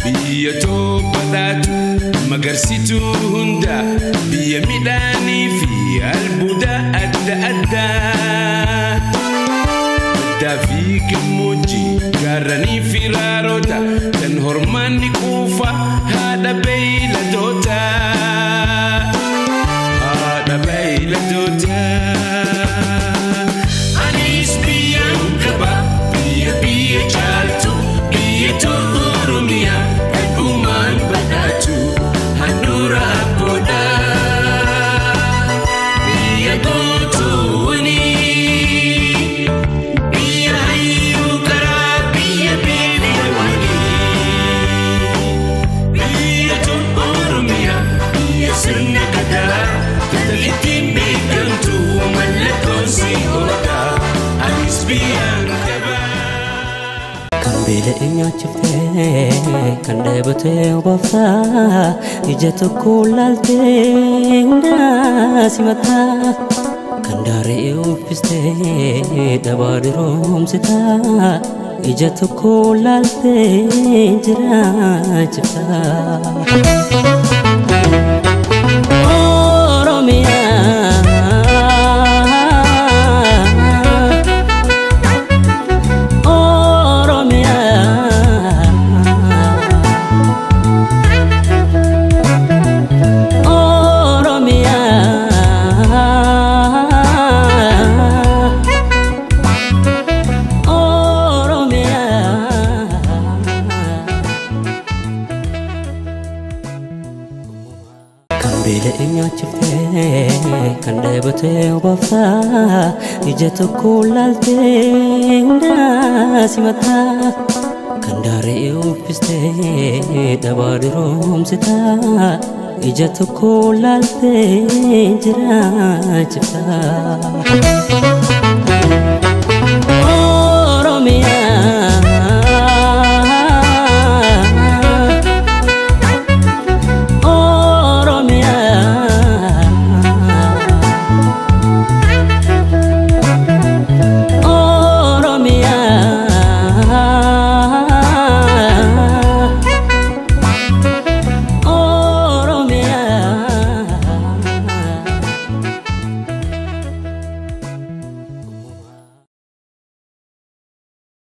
Biyya toophaadhaatu magarsituu hunda, biyya midhaanii fi albuuda adda addaa. Baddaa fi gammoojjii, gaarranii fi raarota, kan hormaanni quufa haadha beeyladoota. Haadha beeyladoota. Anis biyyaan qaba, biyya biyya caaltu, biyya Oromiyaa kan uumaan badhaatu, handhuura abboodha. Biyya gootuuwwanii, biyya hayyuu karaa, biyya beelawanii. Biyya Oromiyaa, biyya sirna gadaa, kan ittiin beekamtu mallattoon si odaa. Anis biyyaan qaba. Kan beela'e nyaachiftee, kan dheebotee obaaftaa, ija tokko laaltee hundaa simataa, kan daaree uffistee dhabaa diroomsitaa, ija tokko laaltee jiraachiftaa. Oromiyaa. Oromiyaa. Oromiyaa. Oromiyaa. Kan beela'e nyaachiftee, kan dheebotee obaaftaa, ija tokko laaltee hundaa simataa, kan daaree uffistee dhabaa diroomsitaa, ija tokko laaltee jiraachiftaa.